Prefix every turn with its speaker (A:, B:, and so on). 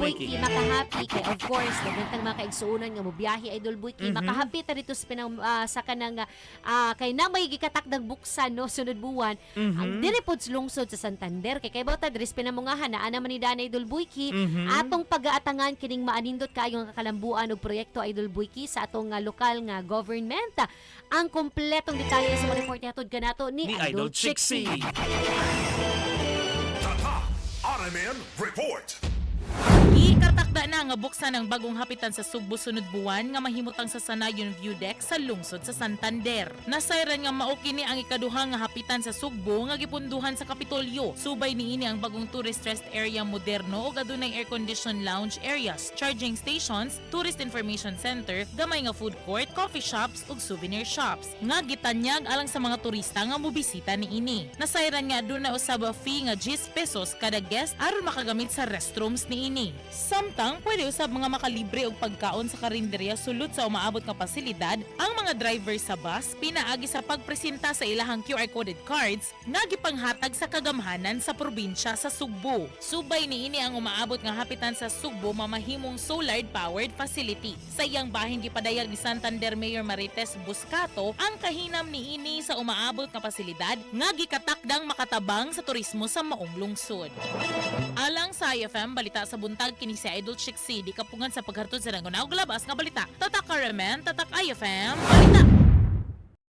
A: Boyki,
B: Boyki.
A: Makahappy kay of course daghan tang mga kaigsuonan nga mobiyahe, Idol Boyki, makahappy ta dito sa pinang sa kanang kay na may gikatakdang buksan, no, sunod buwan ang diri pod sa lungsod sa Santander kay kay ta diri sa Pinamungahan naa naman ni dana, Idol Boyki. Atong pagaatangan kining maanindot kaayo nga kalambuan og proyekto, Idol Boyki, sa atong lokal nga government. Ang kompletong detalye sa mga report hatod kanato ni,
B: Ni Idol Chixie.
C: Tatak RMN Report.
D: Ikatakda na nga buksan ang bagong hapitan sa Sugbo sunod buwan nga mahimutang sa Sanayon View Deck sa lungsod sa Santander. Nasayran nga mao kini ang ikaduha nga hapitan sa Sugbo nga gipunduhan sa Kapitolyo. Subay niini ang bagong tourist rest area moderno ug adunay air-conditioned lounge areas, charging stations, tourist information center, gamay nga food court, coffee shops ug souvenir shops nga gitanyag alang sa mga turista nga mobisita niini. Nasayran nga aduna usab fee nga 10 pesos kada guest aron makagamit sa restrooms niini. Samtang pwede usab mga makalibre og pagkaon sa karinderya sulod sa umaabot nga pasilidad ang mga driver sa bus pinaagi sa pagpresenta sa ilahang QR coded cards nga gipanghatag sa kagamhanan sa probinsya sa Sugbo. Subay niini ang umaabot nga hapitan sa Sugbo mamahimong solar powered facility. Sa iyang bahin, gipadayag ni Santander Mayor Marites Buscato ang kahinam niini sa umaabot nga pasilidad nga gikatakdang makatabang sa turismo sa maong lungsod. Alang sa IFM Balita sa Buntag, kini si Idol Chixie, di kapungan sa paghartod sa nangunaw labas nga balita. Tatak RMN, Tatak IFM Balita.